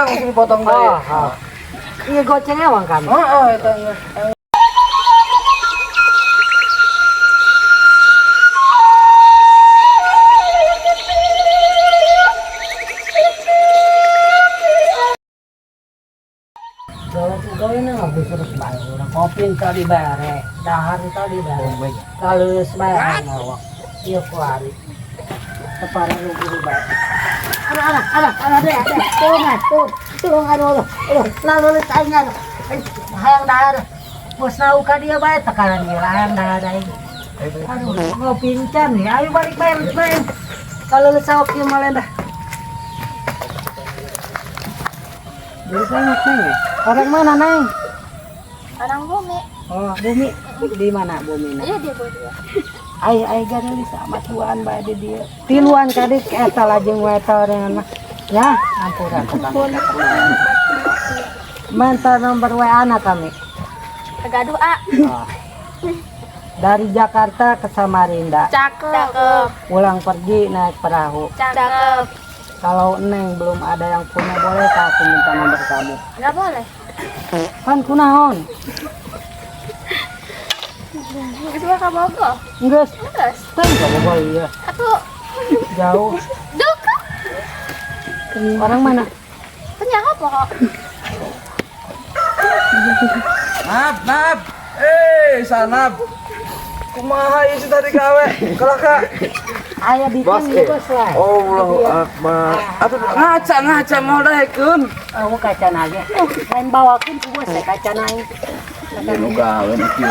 Langsung dipotong deui. Oh, oh. Iya, goceng ewang kami. Heeh, eta geus. Gawe na nggak terus bae urang kopi tadi bare, dahar tadi bare. Kalau bae ngawak. Iya kuari. Tepara lu guru bae. Aduh, aduh, aduh, aduh, deh, deh. Turun, ah, turun, turun, aduh, aduh, aduh, lalu lu aing aduh. Hayang dahar. Bos nau ka dia bae tekanan dia hayang dahar aing. Aduh, ngopi encan nih. Ayo balik bae, balik bae. Kalau lu sawak ieu mah dah. Jadi sangat, Neng, ya? Orang mana, Neng? Orang bumi. Oh, bumi. Di mana bumi? Iya, dia boleh. Ai ai gana sama tuan bae di dieu. Tiluan kadi eta lajeng wae eta dengan mah. Ya, ampura kami. Minta nomor WA na kami. Gaduh A. Oh. Dari Jakarta ke Samarinda. Cakep. Cakep. Pulang pergi naik perahu. Cakep. Kalau Neng belum ada yang punya, boleh tak aku minta nomor kamu? Enggak boleh. Kan kunaon? Geus mah ka Bogor. Geus, Geus. teu ka Bogor iya. Atuh Jauh. deket. Orang mana? Penyaho pokok. Nap, nap. Eh, sanap. Kumaha ieu si tadi gawe? Kalaka. Aya bikin eh. bos lah. Allahu akbar. Atuh ngaca ngaca mau daekeun. Oh, kaca nage. Lain bawakeun ku bos teh kaca aing. Nu gawe nu kieu.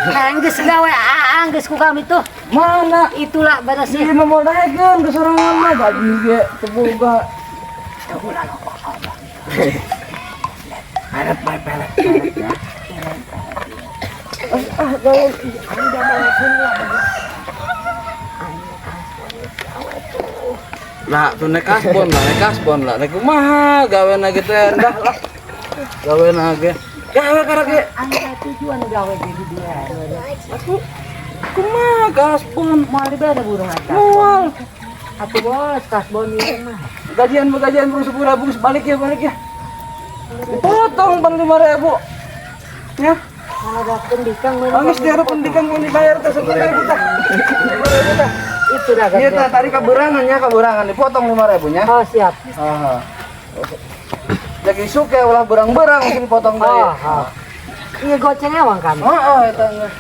Nah, geus gawe aa geus ku kami tuh. Mana? Itulah beres. Ieu mah mau daekeun ke sorangan mah gaji ge teu boga. Pelet bae pelet pelet ya. Ah, gawe. Nah, tuh naik kasbon lah, naik kasbon lah. Naik kumaha gawe na gitu dah lah. Gawe na ge. Gawe karena ge. Aing tujuan gawe jadi dia. Kumaha kasbon? Moal dibere burung aja. Moal. Atuh bos, kasbon ieu mah. Gajian gajian bro sepuluh ribu balik ya, balik ya. Dipotong bang 5.000. Ya. Mana ada pendikang mana? Angis di hareupeun dikang mun dibayar teh 10.000 tah. 10.000 tah. Itu dah. Iya tah tadi kaberangan ya, kaberangan dipotong 5.000 nya. Oh, siap. Aha. Jadi suka ulah berang-berang langsung dipotong deui. Oh, oh. Iya, goceng ewang kami. Heeh, eta geus.